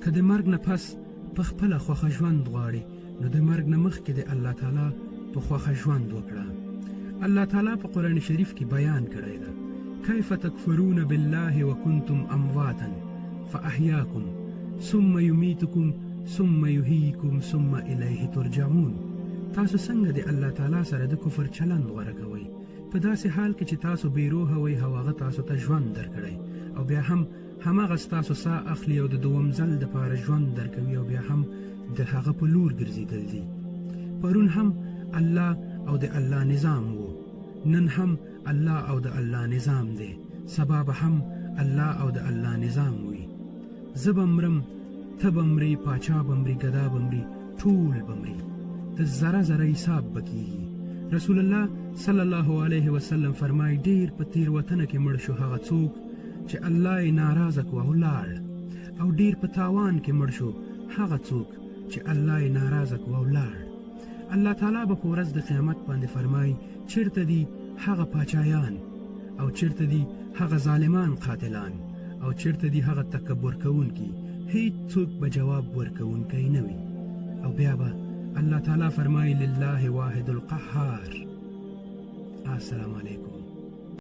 که د مرګ نه پس په خپله خوښه ژوند غواړې، نو د مرګ نه مخکې د الله تعالی په خوښه ژوند وکړه. الله تعالی په قرآن شریف کې بیان کړی ده: کیف تکفرون بالله وکنتم امواتا فاحیاکم ثم یمیتکم ثم یحییکم ثم الیه ترجعون. تاسو څنګه د الله تعالی سره د کفر چلند غوره کوئ، په داسې حال کې چې تاسو بې روحه وئ او هغه تاسو ته ژوند درکړی، او بیا هم هماغه ستاسو ساه اخلي او د دوم ځل دپاره ژوند درکوي، او بیا هم د هغه په لور ګرځېدل دي. پرون هم الله او د الله نظام وو، نن هم الله او د الله نظام دی، سبا به هم الله او د الله نظام وي. زه به مرم، ته به مرې، پاچا به مري، ګدا به مري، ټول به مري، د ذره ذره حساب به کیږي. رسول الله صلی الله علیه وسلم فرمای: ډیر په تیروتنه کې مړ شو هغه څوک چې الله یې ناراضه کو او لاړ، او ډیر په تاوان کې مړ شو هغه څوک چې الله یې ناراضه کو او لاړ. الله تعالی به په ورځ د قیامت باندې فرمای: چیرته دي هغه پاچایان، او چیرته دي هغه ظالمان قاتلان، او چیرته دي هغه تکبر کوونکي؟ هیڅ څوک به جواب ورکوونکی نه وي. او بیا به الله تعالی فرمای: لله واحد القهار. السلام علیکم.